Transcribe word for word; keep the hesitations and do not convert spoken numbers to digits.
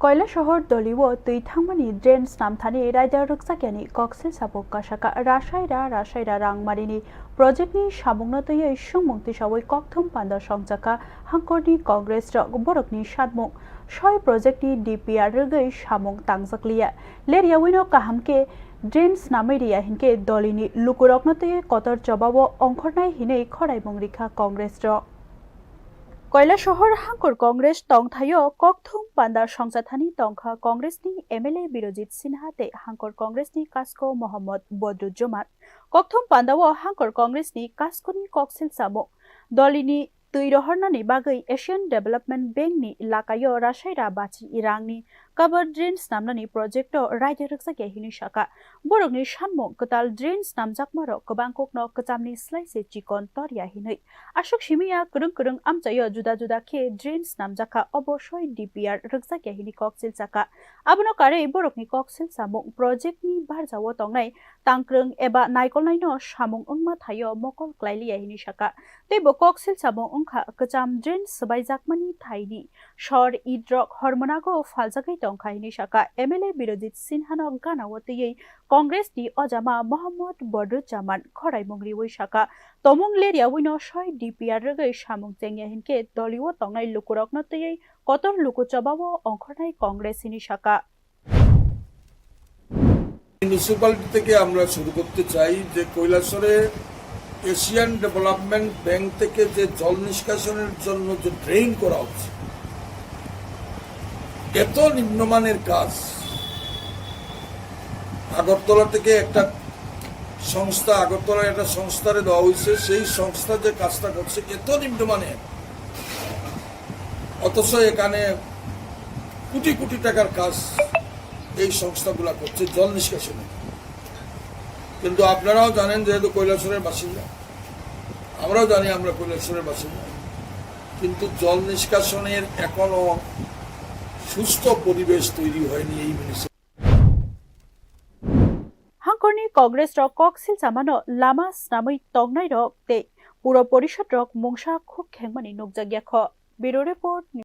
Koilasohor dolio twi thangmani drain snamthani raida rwkchakyani koksil sabuk kasaka Rasaira Rasaira Rangmarini projectni samungno twiwi sumung tisawi kokthum panda songchaka hangkorni Congress rok borokni sanmung soi projectni D P R rwgwi samung tangjakliya. Leriyawino kaham khe drain snamwi riya hinkhe dolini lukurokno twiwi kotor chobao ongkhornai hinwi khoraimung rikha Congress rok. Koilasohor hangkor Congress tongthaio kokthum panda songchathani tongkha Congressni M L A Birojit Sinha tei hangkor Congressni Kasko Mohammad Bodrujjaman. Kokthum pandao hangkor Congressni Kaskoni koksil samung dolini twi rohornani bagwi Asian Development Bankni lakaio Rasaira bachi rangni cover drain snamnani projecto raida rwkchakya hinwi saka. Borokni sanmung kwtal drain snamjakmarok kwbangkukno kwchamni slai se chikon torya hinwi. Aswk simiya kwrwng kwrwng amchaio juda juda khe drain snamjakha, obo soi D P R rwkjakya hinwi koksil saka. Abono karwi borokni koksil samung projectni barjao tongnai tangkwrwng eba naikolnaino samung wngma thaio mokol klailiya hinwi saka. Tei bo koksil samung wngkha kwcham drain swbaijakmani thaini sor itrok hormonago phaljagwi tongkha hinwi saka M L A Birojit Sinhano ganao twiwi Congressni ojama Mohammad Bodrujjaman khoraimung riwi saka, tomung leriyawino soi D P R rwgwi samung chengya hinkhe dolio tongnai lukurokno twiwi kotor luku chobao ongkhornai Congress hinwi saka. Municipality থেকে আমরা শুরু করতে চাই যে কৈলাসহরে Asian development bank থেকে যে জল নিষ্কাশনের জন্য যে ড্রেন করা হচ্ছে, এত নিম্নমানের কাজ। আগরতলা থেকে একটা সংস্থা, আগরতলার একটা সংস্থারে দেওয়া হয়েছে, সেই সংস্থা যে কাজটা করছে এত নিম্নমানের, অথচ এখানে কোটি কোটি টাকার কাজ এই সংস্থাগুলা করছে জল নিষ্কাশনে। কিন্তু আপনারাও জানেন, যেহেতু কৈলাসহরের বাসিন্দা, আমরাও জানি আমরা কৈলাসহরের বাসিন্দা, কিন্তু জল নিষ্কাশনের এখনো সুস্থ পরিবেশ তৈরি হয়নি এই municipality. Hangkorni Congress rok kok silchamano lama snamwi tongnai rok tei puro porishod rok mungsa khuk khengmani nukjakya kho. Bureau Report.